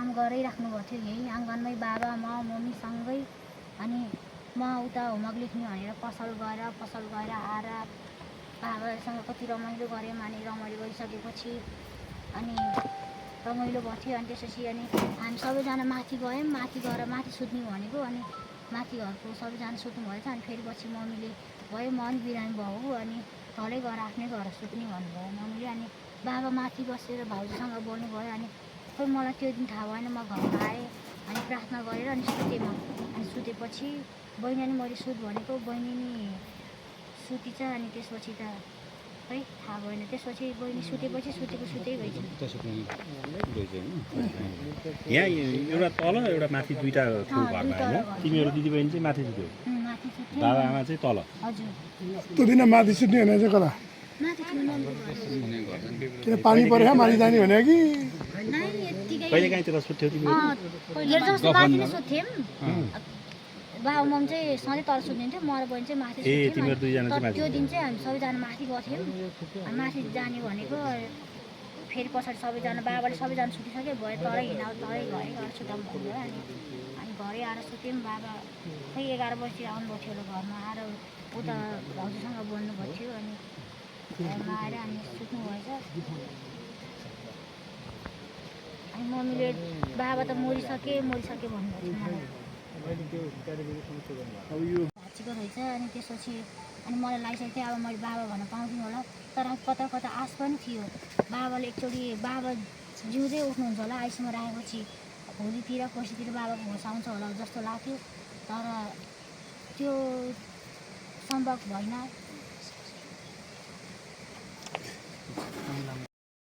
काम गरिराख्नु भएको थियो यहीँ आँगनमै बाबा मम्मी सँगै। अनि म उता होमवर्क लेख्ने भनेर पसल गएर आएर बाबासँग कति रमाइलो गऱ्यौँ। अनि रमाइलो गरिसकेपछि अनि रमाइलो भयो थियो। अनि त्यसपछि अनि हामी सबैजना माथि गयौँ। माथि गएर माथि सुत्ने भनेको अनि माथि घरको सबैजना सुत्नु भएछ। अनि फेरि पछि मम्मीले भयो म पनि बिरामी भयो अनि तलै गएर आफ्नै घर सुत्ने भन्नुभयो मम्मीले। अनि बाबा माथि बसेर भाउजूसँग बोल्नु भयो। अनि खोइ मलाई त्यो दिन थाहा भएन। म घरमा आएँ अनि प्रार्थना गरेर अनि सुतेँ म। अनि सुतेपछि बहिनी नि मैले सुत भनेको बहिनी नि सुतिछ। अनि त्यसपछि त खै थाहा भएन। त्यसपछि बहिनी सुतेपछि सुतेकै गएछ। यहाँ एउटा तल एउटा माथि दुईवटा ठाउँ घरमा होइन? तिमीहरू दिदीबहिनी चाहिँ माथि सुत्यो, बाबा आमा चाहिँ तल। हजुर त्यो दिन माथि सुत्ने भने चाहिँ कता किन पानी परेको माथि जाने भने कि कहिले काहीँ त्यता सुत्थ्यौ तिमीहरू? माथि नै सुत्थ्यौँ। बाबा मम्मी चाहिँ सधैँ तल सुत्नुहुन्थ्यो, म र बहिनी चाहिँ माथि सुत्थ्यौँ। तिमीहरू दुईजना चाहिँ माथि? त्यो दिन चाहिँ हामी सबैजना माथि गएको थियौँ। माथि जाने भनेको फेरि पछाडि सबैजना बाबाले सबैजना सुतिसक्यो भयो तलै हिँड तलै घरै गएर सुताउनु भन्नुभयो। अनि घरै आएर सुत्यौँ। बाबा खै 11 बजीतिर आउनुभएको थियो होला। घरमा आएर उता भाउजूसँग बोल्नुभएको थियो। अनि घरमा आएर अनि सुत्नु भएछ। अनि मम्मीले बाबा त मरिसके भन्नुभएको थियो मलाई। भाँचीको रहेछ। अनि त्यसपछि अनि मलाई लागिसकेको थियो अब मैले बाबा भन्न पाउँदिनँ होला। तर कता कता आश पनि थियो बाबाले एकचोटि बाबा जिउँदै उठ्नुहुन्छ होला आइसीमा राखेपछि भोलितिर पर्सितिर बाबाको होस आउँछ होला जस्तो लाग्थ्यो। तर त्यो सम्भव भएन।